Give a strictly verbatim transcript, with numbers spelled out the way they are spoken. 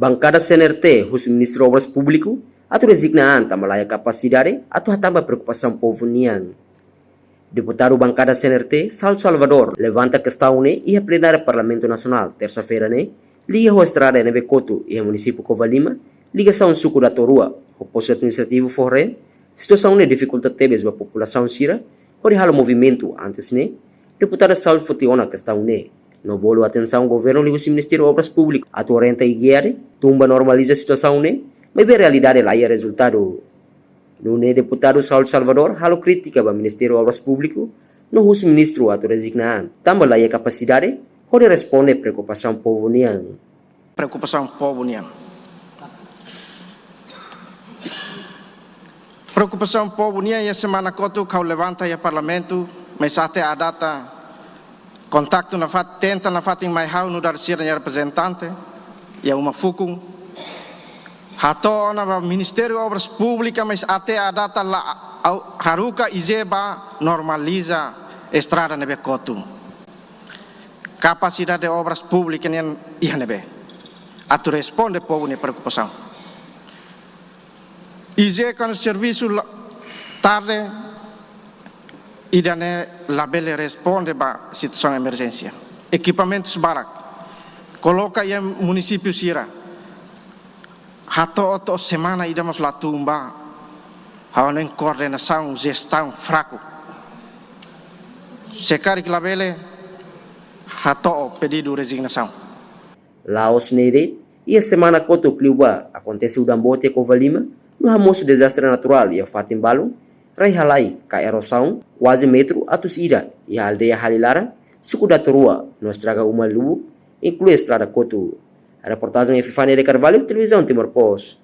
Bankada C N R T husu Ministru Obras Públiku atu rezigna an tanba laiha kapasidade atu hatán ba preokupasaun povu nian. Deputadu bankada C N R T, Saulo Salvador, levanta kestaun ne'e iha plenária Parlamentu Nasionál, tersa-feira ne'e, liga ho estrada ne'ebé kotu iha munisípiu Covalima, ligasaun suku Dato Rua ho postu administrativu Forré. Situasaun ne'e difikulta tebes ba populasaun sira hodi halo movimentu. Antes ne'e, deputadu Saulo foti ona kestaun ne'e no bolu atensaun governu liuhusi Ministériu Obras Públiku atu orienta I G A D tun ba normaliza situasaun ne'e, maibé realidade laiha rezultadu. Nune'e deputadu Saulo Salvador halo krítika ba Ministériu Obras Públiku no husu ministru atu rezigna an tanba laiha kapasidade hodi responde preokupasaun povu nian. Preokupasaun povu nian. Preokupasaun povu nian iha semana kotuk ha'u levanta iha Parlamentu, mais até à data kontaktu nafatin, tenta nafatin mai ha'u nu'udar sira-nia reprezentante iha uma fukun. Hato'o ona ba Ministériu Obras Públikas, mais até à data la, au, haruka I G A D ba normaliza estrada ne'ebé kotu. Kapasidade Obras Públikas nian iha ne'ebé atu responde povu nia preokupasaun? I G A D kuandu servisu la, tarde, ida-ne'e labele responde ba situasaun emerjénsia. Ekipamentus barak koloka iha munisípiu sira. Hato'o to'o semana ida mós la tun ba. Ha'u hanoin koordenasaun, jestaun fraku. Se karik labele, hato'o pedidu rezignasaun. La'ós ne'e de'it, iha semana kotuk liubá akontese udan boot iha Covalima, no hamosu dezastre naturál iha fatin balun, rai halai ka erosaun kuaze metru atus ida iha aldeia Halilaran, suku Dato Rua, no estraga uma lubuk, inklui estrada kotu. Reportajen Epifania de Carvalho, Televizaun Timor Post.